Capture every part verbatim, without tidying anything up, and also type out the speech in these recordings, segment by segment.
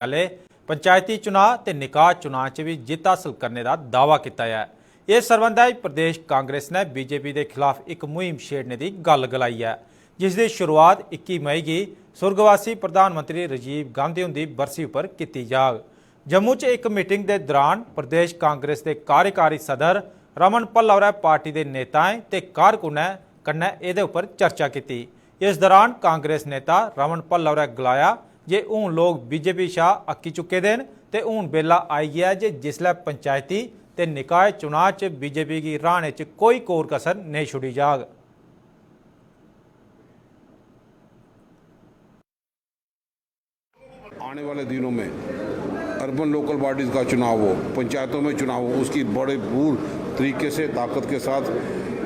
आह्ले पंचायती चुनांऽ ते निकाय चुनांऽ च बी जित्त हासल करने दा दावा कीता ऐ। इस सरबंधै च प्रदेश कांग्रेस ने बीजेपी दे खिलाफ इक मुहिम छेड़ने दी गल्ल गलाई ऐ, जिसदी शुरुआत इक्की मई गी सुर्गवासी प्रधानमंत्री राजीव गांधी हुंदी बरसी उप्पर कीती जाग। जम्मू च इक मीटिंग दे दौरान प्रदेश कांग्रेस दे कार्यकारी सदर रमन भल्ला होरें पार्टी दे नेताएं ते कारकुनें कन्नै एह्दे उप्पर चर्चा कीती। इस दौरान कांग्रेस नेता रमन भल्ला होरें गलाया जे हून लोक बीजेपी शा अक्की चुके दे न ते हून बेल्ला आई गेआ ऐ जे जिसलै पंचायती ते निकाय चुनांऽ च बीजेपी गी र्हाने च कोई कोर कसर नेईं छोड़ी जाग। आने वाले दिनों में अर्बन लोकल बॉडीज़ का चुनाव हो, पंचायतों में चुनाव हो, उसकी बड़े भूर तरीके से, ताकत के साथ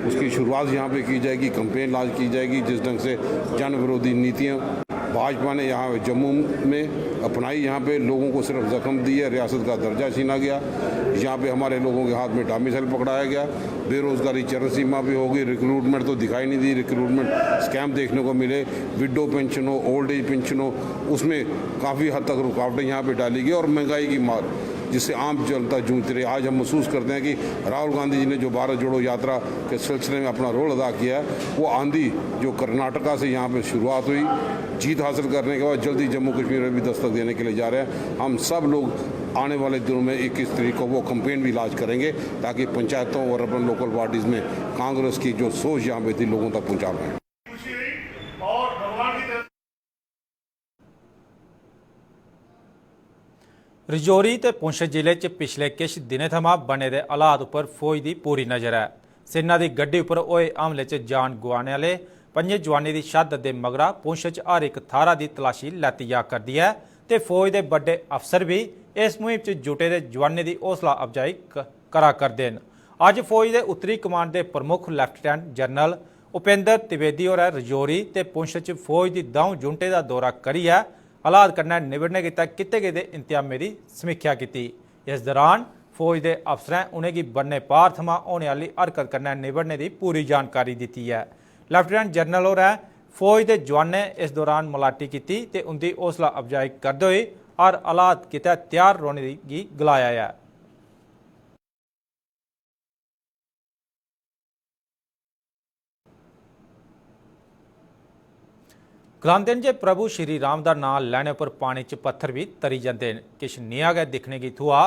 उसकी शुरुआत यहाँ पे की जाएगी, कैंपेन लॉन्च की जाएगी। जिस ढंग से जन विरोधी नीतियाँ भाजपा ने यहाँ जम्मू में अपनाई, यहाँ पे लोगों को सिर्फ जख्म दिए, रियासत का दर्जा छीना गया, यहाँ पे हमारे लोगों के हाथ में डामिसाइल पकड़ाया गया, बेरोज़गारी चरम सीमा पे होगी, रिक्रूटमेंट तो दिखाई नहीं दी, रिक्रूटमेंट स्कैम देखने को मिले, विडो पेंशन हो, ओल्ड एज पेंशन हो, उसमें काफ़ी हद तक रुकावटें यहाँ पे डाली गई और महंगाई की मार, जिससे आम जनता जूझ रही। आज हम महसूस करते हैं कि राहुल गांधी जी ने जो भारत जोड़ो यात्रा के सिलसिले में अपना रोल अदा किया है, वो आंधी जो कर्नाटका से यहाँ पे शुरुआत हुई, जीत हासिल करने के बाद जल्दी जम्मू कश्मीर में भी दस्तक देने के लिए जा रहे हैं। हम सब लोग आने वाले दिनों में इक्कीस तारीख को वो कैंपेन भी लॉन्च करेंगे, ताकि पंचायतों और अर्बन लोकल बॉडीज़ में कांग्रेस की जो सोच यहाँ पे थी, लोगों तक पहुँचा पाएँ। रजौरी ते पुंछ जिले च पिछले किश दिनें थमां बने दे हालात उप्पर फौज दी पूरी नजर ऐ। सेना दी गड्डी उप्पर होए हमले च जान गुआने आह्ले पं'जें जुआनें दी शहादत दे मगरा पुंछ च हर इक थाह्रा दी तलाशी लैती जा करदी ऐ ते फौज दे बड्डे अफसर बी इस मुहिम च जुटे दे जुआनें दी हौसला अफजाई क-, करा करदे न। अज्ज फौज दे उत्तरी कमान दे प्रमुख लेफ्टिनेंट जनरल उपेंद्र त्रिवेदी होरें रजौरी ते पुंछ च फौज दी द'ऊं युनिटें दा दौरा करियै हालात कन्नै निबड़ने गितै कीते गेदे इंतजामें दी समीक्षा कीती। इस दौरान फौज दे अफसरें उ'नेंगी बन्ने पार थमां होने आह्ली हरकत कन्नै निबड़ने दी पूरी जानकारी दित्ती ऐ। लेफ्टिनेंट जनरल होरें फौज दे जुआनें इस दौरान मलाटी कीती ते उं'दी हौसला अफजाई करदे होई हर हालात गितै त्यार रौह्ने दी गी गलाया ऐ। गलांदे न जे प्रभु श्री राम दा नांऽ लैने पर पानी च पत्थर बी तरी जंदे न। किश नेहा गै दिक्खने गी थ्होआ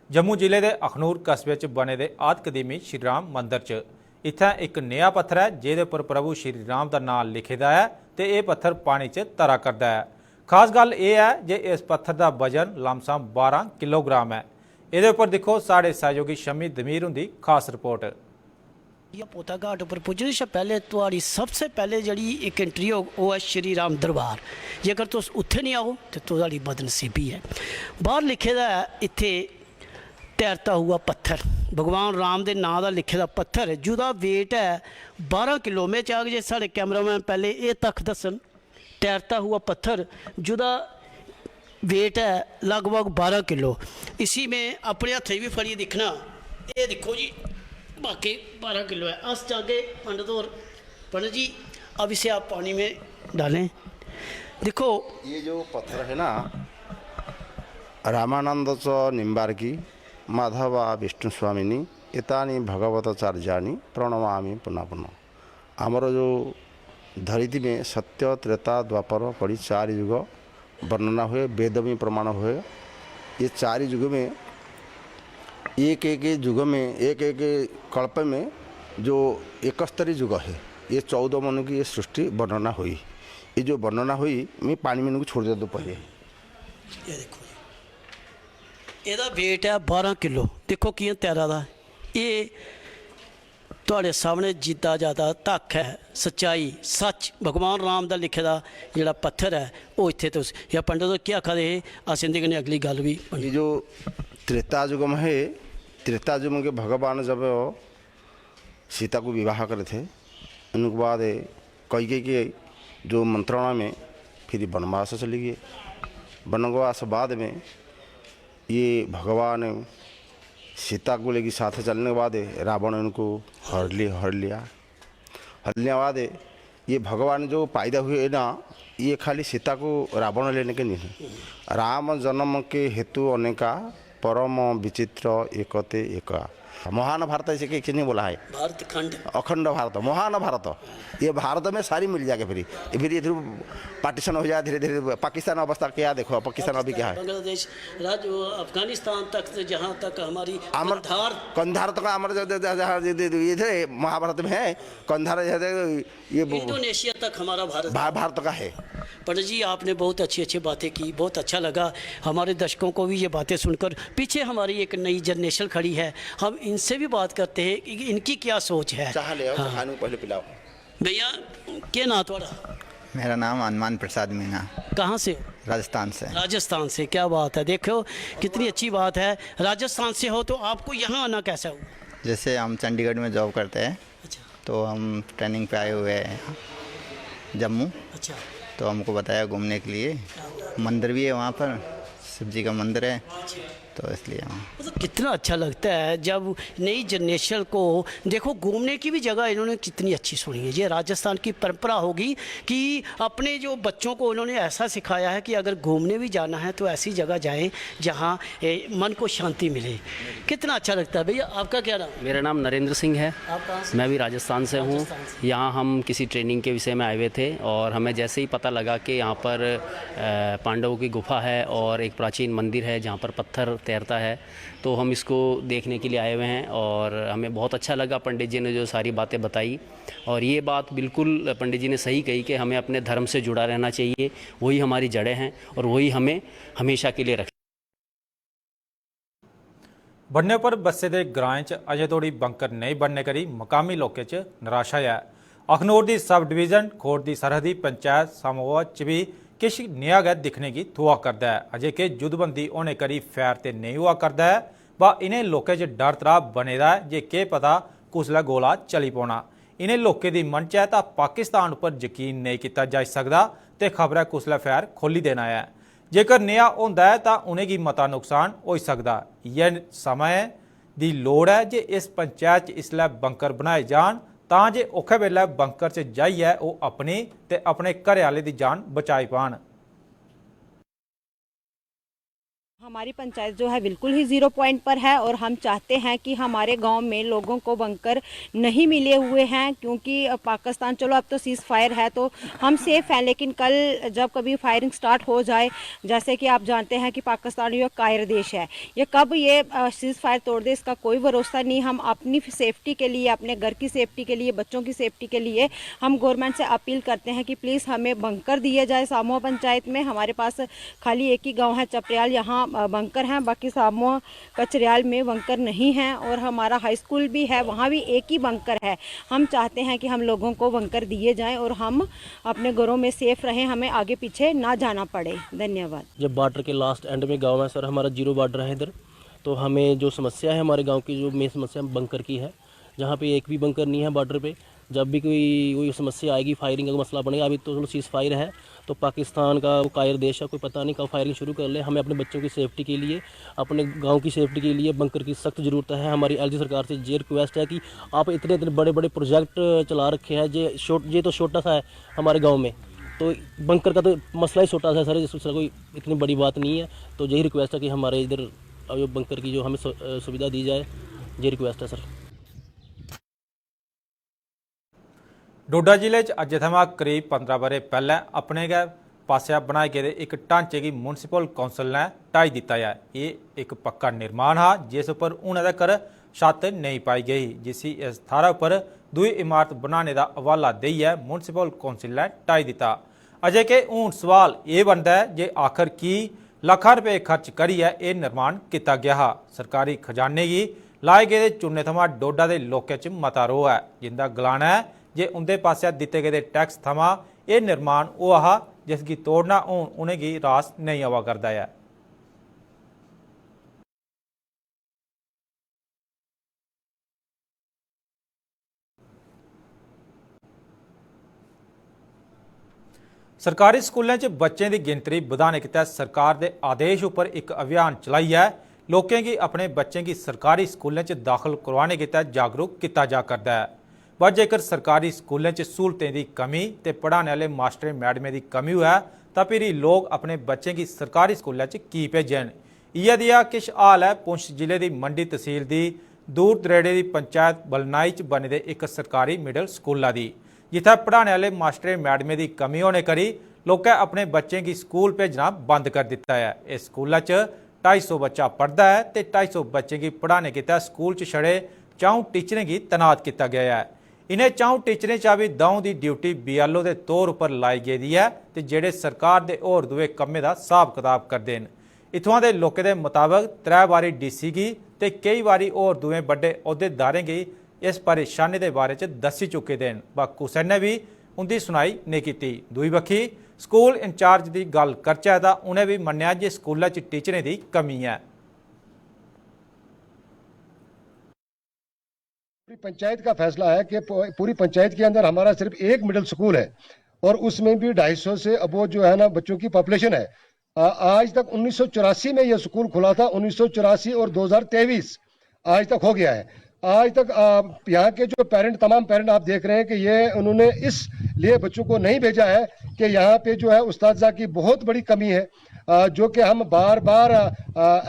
जम्मू जिले दे अखनूर कस्बे च बने दे आद कदीमी श्री राम मंदर च। इत्थें इक नेहा पत्थर ऐ जेह्दे पर प्रभु श्री राम दा नांऽ लिखे दा ऐ ते एह् पत्थर पानी च तरा करदा ऐ। खास गल्ल एह् ऐ जे इस पत्थर दा वजन लमसम बारां किलोग्राम ऐ। एह्दे उप्पर दिक्खो साढ़े सैहयोगी शम्मी दमीर हुंदी खास रिपोर्ट। जि'यां पोता घाट उप्पर पुज्जने शा पैह्ले थुआढ़ी सबसे पैह्ले जेह्ड़ी इक एंट्री होग ओह् ऐ श्री राम दरबार। जेकर तुस उत्थै निं आओ ते थुआढ़ी बदनसीबी ऐ। बाह्र लिखे दा ऐ इत्थै तैरता हुआ पत्थर, भगवान राम दे नांऽ दा लिखे दा पत्थर जेह्दा वेट ऐ बारां किलो। में चाह्ग जे साढ़े कैमरामैन पैह्ले एह् तक्क दस्सन। तैरता हुआ पत्थर जेह्दा वेट ऐ लगभग बारां किलो। इसी में अपने हत्थै च बी फड़ियै दिक्खना। एह् दिक्खो जी, वाकई बारां किलो ऐ। अस चाह्गे पंडत होर, पंडत जी, अब इसे आप पानी में डालें। दिक्खो, ये जो पत्थर है ना, रामानंद च निम्बार्की माधवा विष्णु स्वामिनी एतानि भगवताचार्याणि प्रणमामि पुनः पुनः। ଆମର ଯେଉଁ ଧରିତ୍ରୀ में सत्य त्रेता द्वापर कली चार युग वर्णना हुए, वेद में प्रमाण हुए। ये चार युग में, एक एक युग में, एक एक कल्प में जो इकहत्तर युग है, ये चौदह मनु की ये सृष्टि वर्णना हुई। ये जो वर्णना हुई, मैं पानी में इनको छोड़ देता हूँ पहले। ਇਹ ਦੇਖੋ ਜੀ, ਇਹਦਾ weight ਹੈ ਬਾਰਾਂ ਕਿਲੋ। ਦੇਖੋ ਕਿਵੇਂ ਤੈਰਾ ਦਾ। ਇਹ ਤੁਹਾਡੇ ਸਾਹਮਣੇ ਜਿੱਦਾਂ ਜ਼ਿਆਦਾ ਧੱਕ ਹੈ, ਸੱਚਾਈ, ਸੱਚ, ਭਗਵਾਨ ਰਾਮ ਦਾ ਲਿਖੇ ਦਾ ਜਿਹੜਾ ਪੱਥਰ ਹੈ, ਉਹ ਇੱਥੇ ਤੁਸੀਂ। ਜਾਂ ਪੰਡਤ ਜੀ ਕੀ ਆਖਦੇ, ਅਸੀਂ ਇਹਦੇ ਕਨੇ ਅਗਲੀ ਗੱਲ ਵੀ। ये जो त्रेता युग में है, त्रेता युग में के भगवान जब सीता को विवाह करे थे, उनके बाद कैकेयी के जो मंत्रणा में फिर वनवास चली गए। वनवास बाद में ये भगवान सीता को लेके साथ चलने के बाद रावण इनको हर लिया, हर लिया। हर लेने के बाद ये भगवान जो पैदा हुए ना, ये खाली सीता को रावण लेने के नहीं है। राम जन्म के हेतु अनेका, परम विचित्र एकते एका। महान भारत ऐसे कि किसने बोला है? भारत खंड। अखंड भारत, महान भारत। ये भारत में सारी मिल जाएगी फिर। ये फिर इधर पार्टीशन हो जाए धीरे धीरे। पाकिस्तान अवस्था क्या देखो, पाकिस्तान अभी क्या है? बांग्लादेश, राज, वो अफगानिस्तान तक से, जहाँ तक हमारी अमर कंधार। कंधार तक अमर ज-, ज-, ज-, ज-, ज-, ज-, ये थे महाभारत में है। कंधार ये थे, ये वो इंडोनेशिया तक हमारा भारत। भा-, भारत का है। पंडित जी, आपने बहुत अच्छी अच्छी बातें की, बहुत अच्छा लगा हमारे दर्शकों को भी ये बातें सुनकर। पीछे हमारी एक नई जनरेशन खड़ी है, हम इनसे भी बात करते हैं कि इनकी क्या सोच है। चाह ले आओ, हाँ। चाह नू पहले पिलाओ। भैया, क्या नाम थोड़ा? मेरा नाम हनुमान प्रसाद मीना। कहाँ से हो? राजस्थान से। राजस्थान से, क्या बात है। देखो, कितनी अच्छी बात है। राजस्थान से हो तो आपको यहाँ आना कैसा हुआ? जैसे हम चंडीगढ़ में जॉब करते हैं, अच्छा। तो हम ट्रेनिंग पे आए हुए हैं यहाँ जम्मू। अच्छा। तो हमको बताया घूमने के लिए, मंदिर भी है वहाँ पर, शिव जी का मंदिर है, अच्छा। तो इसलिए वहाँ। मतलब, कितना अच्छा लगता है जब नई जनरेशन को, देखो, घूमने की भी जगह इन्होंने कितनी अच्छी सुनी है। ये राजस्थान की परंपरा होगी कि अपने जो बच्चों को उन्होंने ऐसा सिखाया है कि अगर घूमने भी जाना है तो ऐसी जगह जाएं जहाँ, ए, मन को शांति मिले। कितना अच्छा लगता है। भैया, आपका क्या नाम? मेरा नाम नरेंद्र सिंह है। आप कहाँ से? मैं भी राजस्थान से हूँ। राजस्थान से। यहाँ हम किसी ट्रेनिंग के विषय में आए हुए थे और हमें जैसे ही पता लगा कि यहाँ पर, अ, पांडवों की गुफा है और एक प्राचीन मंदिर है जहाँ पर पत्थर तैरता है, तो हम इसको देखने के लिए आए हुए हैं और हमें बहुत अच्छा लगा पंडित जी ने जो सारी बातें बताई। और ये बात बिल्कुल पंडित जी ने सही कही कि हमें अपने धर्म से जुड़ा रहना चाहिए, वही हमारी जड़ें हैं और वही हमें हमेशा के लिए रखें। बन्ने पर बस्से दे ग्राएं च अजें तोड़ी बंकर नेईं बनने करी मकामी लोकें च नराशा ऐ। अखनूर दी सब डिवीजन खोड़ दी सरहदी पंचैत सामोआ च बी किश नेहा गै दिक्खने गी थ्होआ करदा ऐ। अजें के जुद्धबंदी होने करी फैर ते नेईं होआ करदा ऐ, बा इ'नें लोकें च डर त्राह बने दा ऐ जे केह् पता कुसलै गोला चली पौना। इ'नें लोकें दी मनचै तां पाकिस्तान उप्पर जकीन नेईं कीता जाई सकदा ते खबरै कुसलै फैर खोह्ल्ली देना ऐ। जेकर नेहा होंदा ऐ तां उ'नेंगी मता नुकसान होई सकदा। इ'यै समां ऐ दी लोड़ ऐ जे इस पंचैत च इसलै बंकर बनाए जान तां जे औखे बेल्लै बंकर च जाइयै ओह् अपनी ते अपने घरै आह्ले दी जान बचाई पान। हमारी पंचायत जो है बिल्कुल ही ज़ीरो पॉइंट पर है और हम चाहते हैं कि हमारे गांव में लोगों को बंकर नहीं मिले हुए हैं, क्योंकि पाकिस्तान, चलो अब तो सीज़ फायर है तो हम सेफ़ हैं, लेकिन कल जब कभी फायरिंग स्टार्ट हो जाए, जैसे कि आप जानते हैं कि पाकिस्तान जो कायर देश है, ये कब ये सीज़ फायर तोड़ दे, इसका कोई भरोसा नहीं। हम अपनी सेफ्टी के लिए, अपने घर की सेफ्टी के लिए, बच्चों की सेफ्टी के लिए हम गवर्नमेंट से अपील करते हैं कि प्लीज़ हमें बंकर दिए जाए। सामोआ पंचायत में हमारे पास खाली एक ही गांव है चपरियाल, यहाँ बंकर हैं, बाकी सामोआ कचरियाल में बंकर नहीं है और हमारा हाई स्कूल भी है, वहाँ भी एक ही बंकर है। हम चाहते हैं कि हम लोगों को बंकर दिए जाएं और हम अपने घरों में सेफ रहें, हमें आगे पीछे ना जाना पड़े। धन्यवाद। जब बॉर्डर के लास्ट एंड में गांव है सर, हमारा जीरो बॉर्डर है इधर, तो हमें जो समस्या है हमारे गांव की, जो मेन समस्या बंकर की है, जहाँ पे एक भी बंकर नहीं है बॉर्डर पे। जब भी कोई कोई समस्या आएगी, फायरिंग का मसला बनेगा, अभी तो चलो सीज़ फायर है, तो पाकिस्तान का वो कायर देश है, कोई पता नहीं कब फायरिंग शुरू कर ले। हमें अपने बच्चों की सेफ्टी के लिए, अपने गांव की सेफ्टी के लिए बंकर की सख्त ज़रूरत है। हमारी एलजी सरकार से ये रिक्वेस्ट है कि आप इतने इतने बड़े बड़े प्रोजेक्ट चला रखे हैं, ये छोट ये तो छोटा सा है हमारे गांव में, तो बंकर का तो मसला ही छोटा सा है सर, इसमें कोई इतनी बड़ी बात नहीं है। तो यही रिक्वेस्ट है कि हमारे इधर अब जो बंकर की जो हमें सु- अ, सुविधा दी जाए, ये रिक्वेस्ट है सर। डोडा जिले च अज्जै थमां करीब पंदरां ब'रे पैहले अपने गै पासेआ बनाए गेदे इक ढांचे गी म्युनिसिपल काउंसिल ने ढाई दित्ता ऐ। एह इक पक्का निर्माण हा, जिस उप्पर हुनै तगर छत्त नेई पाई गेई, जिसी इस थाहरै उप्पर दूई इमारत बनाने दा हवाला देइयै म्युनिसिपल काउंसिल ने ढाई दित्ता। अजें के हून सवाल एह बनदा ऐ जे आखर की लक्खां रपेऽ खर्च करियै एह निर्माण कीता गेआ हा। सरकारी खजाने गी लाए गेदे चूने थमां डोडा दे लोकें च मता रोह ऐ, जिंदा गलाना ऐ जे उंदे पासेआ दित्ते गेदे टैक्स थमां एह निर्माण होआ हा, जिसगी तोड़ना हून उनेंगी रास नेई आवा करदा ऐ। सरकारी स्कूलें च बच्चें दी गिनतरी बधाने गितै सरकार दे आदेश उप्पर इक अभियान चलाइयै लोकें गी अपने बच्चें गी सरकारी स्कूलें च दाखल करोआने गितै जागरूक कीता जा करदा ऐ। पर जेकर सरकारी स्कूलें च स्हूलतें दी कमी ते पढ़ाने आह्ले मास्टरें मैडमें दी कमी होऐ, तां भिरी लोक अपने बच्चें गी सरकारी स्कूलै च की भेजन? इ'यै देआ किश हाल ऐ पुंछ जिले दी मंडी तसील दी दूर दरेड़े दी पंचायत बलनाई च बने दे इक सरकारी मिडल स्कूला दी, जित्थै पढ़ाने आह्ले मास्टरें मैडमें दी कमी होने करी लोकें अपने बच्चें गी स्कूल भेजना बंद करी दित्ता ऐ। इस स्कूला च ढाई सौ बच्चा पढ़दा ऐ ते ढाई सौ बच्चें गी पढ़ाने गितै स्कूल च छड़े च'ऊं टीचरें गी तैनात कीता गेआ ऐ। इ'नें च'ऊं टीचरें चा बी द'ऊं दी ड्यूटी बीएलओ दे तौर उप्पर लाई गेदी ऐ ते जेह्ड़े सरकार दे होर दुए कम्में दा स्हाब कताब करदे न। इत्थुआं दे लोकें दे मताबक त्रै बारी डीसी गी ते केई बारी होर दुए बड्डे औह्देदारें गी इस परेशानी दे बारे च दस्सी चुके दे न, पर कुसै ने बी उंदी सुनाई नेईं कीती। दूई बक्खी स्कूल इंचार्ज दी गल्ल करचै तां उ'नें बी मन्नेआ जे स्कूलै च टीचरें दी कमी ऐ। पूरी पंचायत का फैसला है कि पू- पूरी पंचायत के अंदर हमारा सिर्फ एक मिडिल स्कूल है और उसमें भी ढाई सौ से अबो जो है ना बच्चों की पॉपुलेशन है। आ- आज तक उन्नीस सौ चौरासी में यह स्कूल खुला था, उन्नीस सौ चौरासी और दो हज़ार तेईस आज तक हो गया है। आज तक आ, यहाँ के जो पेरेंट, तमाम पेरेंट आप देख रहे हैं कि ये उन्होंने इस लिए बच्चों को नहीं भेजा है कि यहाँ पे जो है उस्तादजा की बहुत बड़ी कमी है, आ, जो कि हम बार बार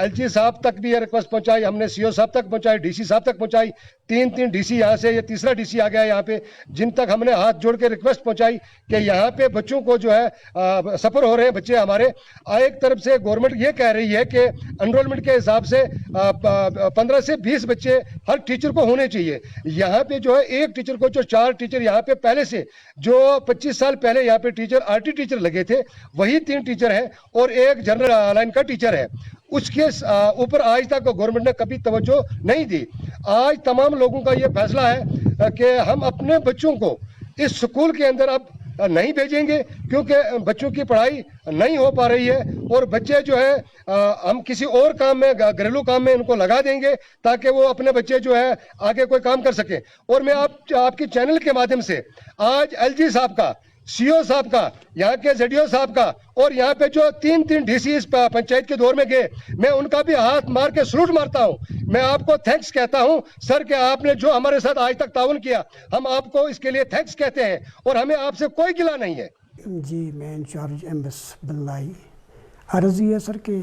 एलजी साहब तक भी ये रिक्वेस्ट पहुंचाई, हमने सीओ साहब तक पहुंचाई, डीसी साहब तक पहुंचाई। तीन तीन डीसी यहाँ से, ये तीसरा डीसी आ गया यहाँ पे, जिन तक हमने हाथ जोड़ के रिक्वेस्ट पहुंचाई कि यहाँ पे बच्चों को जो है सफर हो रहे हैं बच्चे हमारे। एक तरफ से गवर्नमेंट ये कह रही है कि एनरोलमेंट के हिसाब से पंद्रह से बीस बच्चे हर टीचर को होने चाहिए। यहाँ पे जो है एक टीचर को, जो चार टीचर यहाँ पे पहले से, जो पच्चीस साल पहले यहाँ पे टीचर, आरटी टीचर लगे थे, वही तीन टीचर हैं और एक जनरल लाइन का टीचर है। उसके ऊपर आज तक गवर्नमेंट ने कभी तवज्जो नहीं दी। आज तमाम लोगों का ये फैसला है कि हम अपने बच्चों को इस स्कूल के अंदर अब नहीं भेजेंगे, क्योंकि बच्चों की पढ़ाई नहीं हो पा रही है और बच्चे जो है हम किसी और काम में, घरेलू काम में इनको लगा देंगे, ताकि वो अपने बच्चे जो है आगे कोई काम कर सकें। और मैं आप आपके चैनल के माध्यम से आज एलजी साहब का, सीओ साहब का, यहाँ के जेडीओ साहब का और यहाँ पे जो तीन तीन डीसी इस पंचायत के दौर में गए, मैं उनका भी हाथ मार के सलूट मारता हूँ। मैं आपको थैंक्स कहता हूँ सर कि आपने जो हमारे साथ आज तक ताउन किया, हम आपको इसके लिए थैंक्स कहते हैं और हमें आपसे कोई गिला नहीं है। जी, मैं इंचार्ज एम एस बल्लाई। अर्ज़ ये है सर कि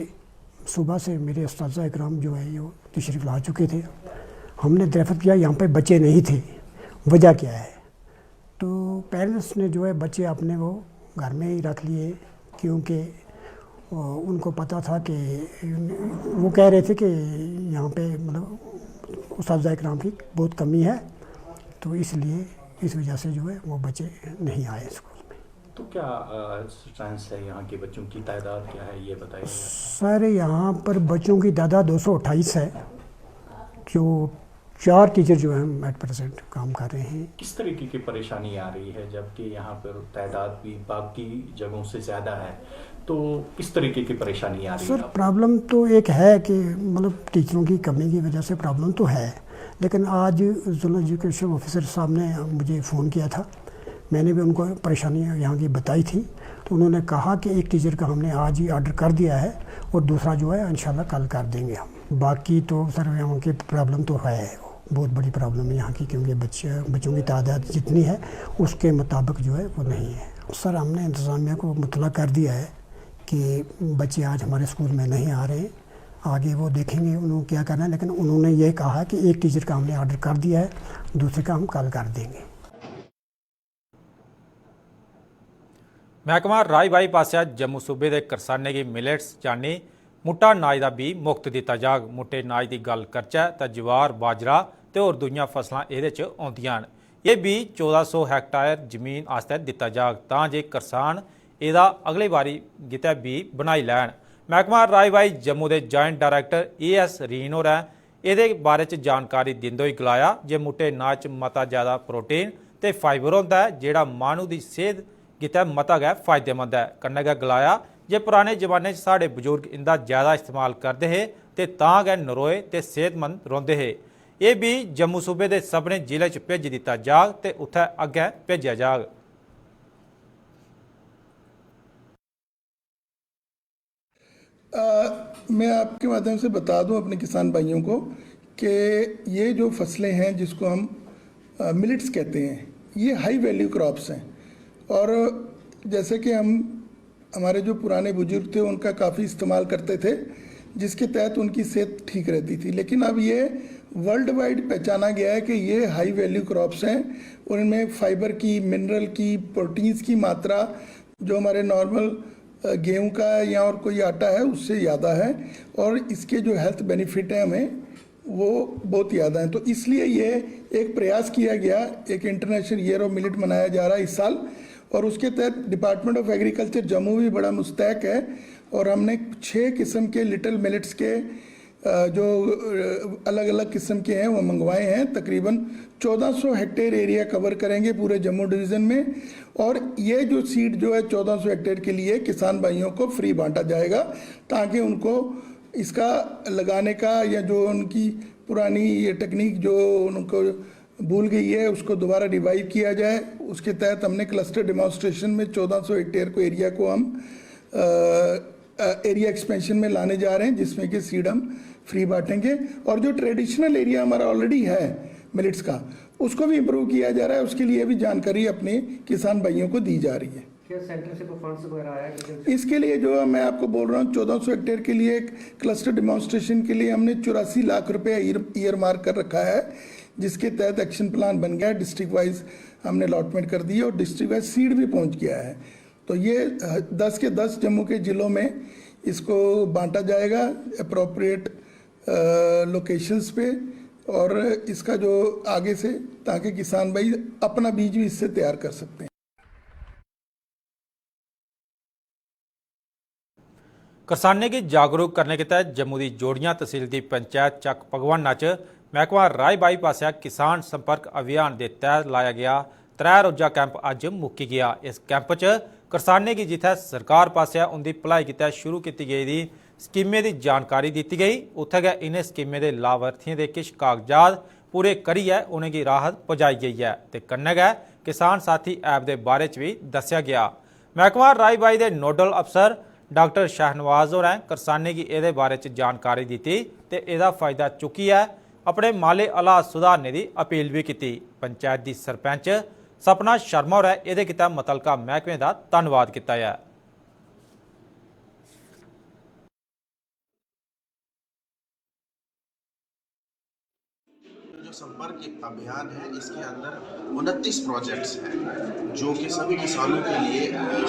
सुबह से मेरे उस्ताद इकराम जो है वो तशरीफ़ ला चुके थे। हमने दरख्त किया, यहाँ पे बच्चे नहीं थे, वजह क्या है? तो पेरेंट्स ने जो है बच्चे अपने वो घर में ही रख लिए, क्योंकि उनको पता था कि वो कह रहे थे कि यहाँ पे मतलब उस्ताद इकराम की बहुत कमी है, तो इसलिए इस वजह से जो है वो बच्चे नहीं आए स्कूल में। तो क्या स्ट्रेंथ है यहाँ के बच्चों की तादाद क्या है, ये बताइए। सर, यहाँ पर बच्चों की तादाद दो सौ अट्ठाईस है, जो चार टीचर जो हैं एट प्रेजेंट काम कर रहे हैं। किस तरीके की परेशानी आ रही है जबकि यहाँ पर तादाद भी बाकी जगहों से ज़्यादा है, तो किस तरीके की परेशानी आ रही सर, है? प्रॉब्लम तो एक है कि मतलब टीचरों की कमी की वजह से प्रॉब्लम तो है, लेकिन आज जोनल एजुकेशन ऑफिसर साहब ने मुझे फ़ोन किया था, मैंने भी उनको परेशानी यहाँ की बताई थी, तो उन्होंने कहा कि एक टीचर का हमने आज ही ऑर्डर कर दिया है और दूसरा जो है इंशाल्लाह कल कर देंगे हम। बाकी तो सर यहाँ की प्रॉब्लम तो है, बहुत बड़ी प्रॉब्लम है यहाँ की, क्योंकि बच्चे बच्चों की तादाद जितनी है उसके मुताबिक जो है वो नहीं है। सर, हमने इंतज़ामिया को मुतला कर दिया है कि बच्चे आज हमारे स्कूल में नहीं आ रहे हैं, आगे वो देखेंगे उन्होंने क्या करना है, लेकिन उन्होंने ये कहा कि एक टीचर का हमने ऑर्डर कर दिया है, दूसरे का हम कल कर देंगे। मैह्कमा राई-बाई पासेआ जम्मू सूबे दे करसानें गी मिलेट्स यानी मुट्टा नाज दा बीऽ मुख्त दित्ता जाग। मुट्टे नाज दी गल्ल करचै तां ज्वार, बाजरा ते होर दूइयां फसलां एह्दे च औंदियां न। एह् बीऽ चौदां सौ हैक्टायर जमीन आस्तै दित्ता जाग तां जे करसान एह्दा अगली बारी गितै बीऽ बनाई लैन। मैह्कमा राई-बाई जम्मू दे joint director A S Reen होरें एह्दे बारे च जानकारी दिंदे होई गलाया जे मुट्टे नाज च मता ज्यादा प्रोटीन ते फाइबर होंदा ऐ जेह्ड़ा माह्नू दी सेह्त गितै मता गै फायदेमंद ऐ। कन्नै गै गलाया जे पराने जमाने च साढ़े बजुर्ग इं'दा ज्यादा इस्तेमाल करदे हे ते तां गै नरोए ते सेह्तमंद रौंह्दे हे। एह् बीऽ जम्मू सूबे दे सभनें जिलें च भेजी दित्ता जाग ते उत्थै अग्गें भेजेआ जाग। आ, मैं आपके माध्यम से बता दूं अपने किसान भाइयों को कि ये जो फसलें हैं जिसको हम मिलेट्स कहते हैं, ये हाई वैल्यू क्रॉप्स हैं। और जैसे कि हम हमारे जो पुराने बुजुर्ग थे उनका काफ़ी इस्तेमाल करते थे, जिसके तहत उनकी सेहत ठीक रहती थी। लेकिन अब ये वर्ल्ड वाइड पहचाना गया है कि ये हाई वैल्यू क्रॉप्स हैं, उनमें फाइबर की, मिनरल की, प्रोटीन्स की मात्रा जो हमारे नॉर्मल गेहूं का या और कोई आटा है उससे ज़्यादा है, और इसके जो हेल्थ बेनिफिट हैं हमें वो बहुत ज़्यादा हैं। तो इसलिए ये एक प्रयास किया गया, एक इंटरनेशनल ईयर ऑफ मिलेट मनाया जा रहा है इस साल, और उसके तहत डिपार्टमेंट ऑफ एग्रीकल्चर जम्मू भी बड़ा मुस्तैक है। और हमने छः किस्म के लिटिल मिलेट्स के जो अलग अलग किस्म के हैं वो मंगवाए हैं। तकरीबन चौदह सौ हेक्टेयर एरिया कवर करेंगे पूरे जम्मू डिवीज़न में। और ये जो सीड जो है चौदह सौ हेक्टेयर के लिए किसान भाइयों को फ्री बांटा जाएगा, ताकि उनको इसका लगाने का या जो उनकी पुरानी ये टेक्निक जो उनको भूल गई है उसको दोबारा रिवाइव किया जाए। उसके तहत हमने क्लस्टर डेमोन्स्ट्रेशन में चौदह सौ हेक्टेयर को एरिया को हम एरिया एक्सपेंशन में लाने जा रहे हैं, जिसमें कि सीड हम फ्री बांटेंगे। और जो ट्रेडिशनल एरिया हमारा ऑलरेडी है मिलेट्स का, उसको भी इम्प्रूव किया जा रहा है। उसके लिए भी जानकारी अपने किसान भाइयों को दी जा रही है। क्या सेंटर से कोई फंड्स वगैरह आया कि इसके लिए जो मैं आपको बोल रहा हूँ, चौदह सौ हेक्टेयर के लिए एक क्लस्टर डेमोन्स्ट्रेशन के लिए हमने चौरासी लाख रुपए ईयर मार्क कर रखा है, जिसके तहत एक्शन प्लान बन गया है। डिस्ट्रिक्ट वाइज हमने अलॉटमेंट कर दी है और डिस्ट्रिक्ट वाइज सीड भी पहुंच गया है। तो ये दस के दस जम्मू के ज़िलों में इसको बांटा जाएगा अप्रोप्रिएट लोकेशंस पे, और इसका जो आगे से, ताकि किसान भाई अपना बीज भी इससे तैयार कर सकते हैं। करसानें गी जागरूक करने गितै जम्मू दी जोड़ियां तसील दी पंचैत चक भगवाना च मैह्कमा राई बाई पासेआ किसान संपर्क अभियान दे तैह्त लाया गेआ त्रै रोजा कैंप अज्ज मुक्की गेआ। इस कैंप च करसानें गी जित्थै सरकार पासेआ उंदी भलाई गितै शुरू कीती गेदी स्कीमें दी जानकारी दित्ती गेई, उत्थै गै इ'नें स्कीमें दे लाभार्थियें दे किश कागजात पूरे करियै उ'नेंगी राहत पजाई गेई ऐ ते कन्नै गै किसान साथी ऐप दे बारे च बी दस्सेआ गेआ। मैह्कमा राई बाई दे नोडल अफसर डाक्टर शाहनवाज होरें करसानें गी एह्दे बारे च जानकारी दित्ती ते एह्दा फायदा चुक्कियै अपने माली हालात सुधारने दी अपील बी कीती। पंचैत दी सरपैंच सपना शर्मा होरें एह्दे गितै मुतलका मैह्कमें दा धन्नवाद कीता ऐ। जो संपर्क अभियान है, इसके अंदर उनतीस प्रोजेक्ट्स हैं जो कि सभी किसानों के लिए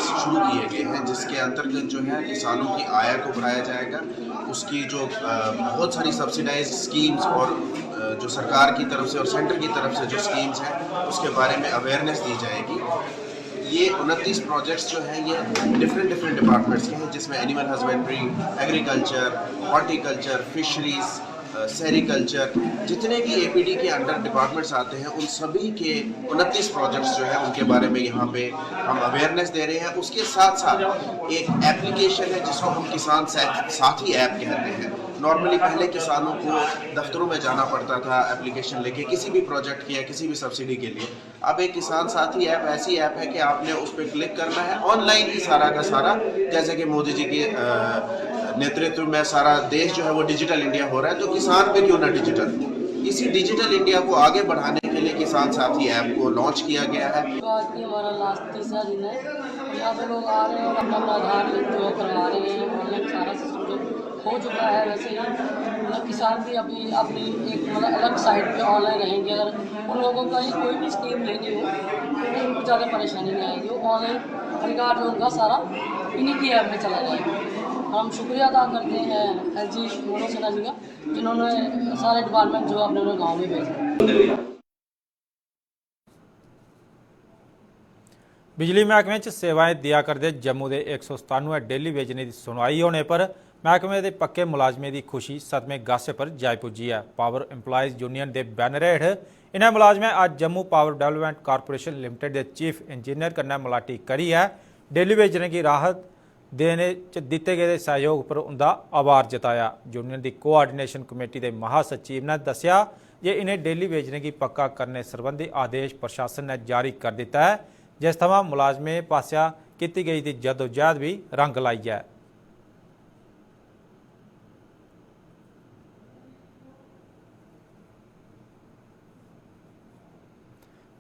शुरू किए गए हैं, जिसके अंतर्गत जो है किसानों की आय को बढ़ाया जाएगा, उसकी जो बहुत सारी सब्सिडाइज स्कीम्स और जो सरकार की तरफ से और सेंटर की तरफ से जो स्कीम्स हैं, उसके बारे में अवेयरनेस दी जाएगी। ये उनतीस प्रोजेक्ट्स जो हैं, ये डिफरेंट डिफरेंट डिपार्टमेंट्स के हैं, जिसमें animal husbandry, agriculture, horticulture, fisheries, sericulture, जितने भी एपीडी के अंडर डिपार्टमेंट्स आते हैं, उन सभी के उनतीस प्रोजेक्ट्स जो है, उनके बारे में यहाँ पे हम अवेयरनेस दे रहे हैं। उसके साथ साथ एक एप्लीकेशन है, जिसको हम किसान साथी ऐप कहते हैं। नॉर्मली पहले किसानों को दफ्तरों में जाना पड़ता था एप्लीकेशन लेके किसी भी प्रोजेक्ट की या किसी भी सब्सिडी के लिए। अब एक किसान साथी ऐप ऐसी ऐप है कि आपने उस पर क्लिक करना है, ऑनलाइन ही सारा का सारा, जैसे कि मोदी जी के नेतृत्व में सारा देश जो है वो डिजिटल इंडिया हो रहा है, तो किसान भी क्यों ना डिजिटल हो। इसी डिजिटल इंडिया को आगे बढ़ाने के लिए किसान साथी ऐप को लॉन्च किया गया है। तो आज भी हमारा लास्ट तीसरा दिन है। यहाँ पे लोग आ रहे हैं और अपना अपना आधार लिंक जो है करवा रहे हैं, ऑनलाइन सारा सिस्टम जो हो चुका है। वैसे ही मतलब किसान भी अपनी अपनी एक मतलब अलग साइट पे ऑनलाइन रहेंगे। अगर उन लोगों का ही कोई भी स्कीम लेनी हो तो उनको ज़्यादा परेशानी नहीं आएगी। वो ऑनलाइन अधिकार जो उनका सारा इन्हीं की ऐप में चला जाएगा। हम शुक्रिया अदा करते हैं एल जी मनोज सिन्हा जी का, जिन्होंने सारे डिपार्टमेंट जो अपने अपने गाँव में भेजे। बिजली मैह्कमे च सेवाएं देआ करदे जम्मू दे इक सौ सतानुऐ डेली वेजरें दी सुनवाई होने पर मैह्कमे दे पक्के मुलाजमें दी खुशी सतमें गासे पर जाई पुज्जी ऐ। पावर एम्प्लाइज यूनियन दे बैनर हेठ इ'नें मुलाजमें अज्ज Jammu power development corporation limited दे चीफ इंजीनियर कन्नै मलाटी करियै डेली वेजरें गी राहत देने च दित्ते गेदे सैह्योग पर उं'दा आभार जताया। यूनियन दी कोआर्डिनेशन कमेटी दे महासचिव ने दस्सेआ जे इ'नें डेली वेजरें गी पक्का करने सरबंधी आदेश प्रशासन ने जारी करी दित्ता ऐ, जिस थमां मुलाजमें पासेआ कीती गेदी जद्दोजहद बी रंग लाई ऐ।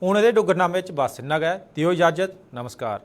हून एह्दे डुग्गरनामे च बस इन्ना गै। देओ इजाजत। नमस्कार।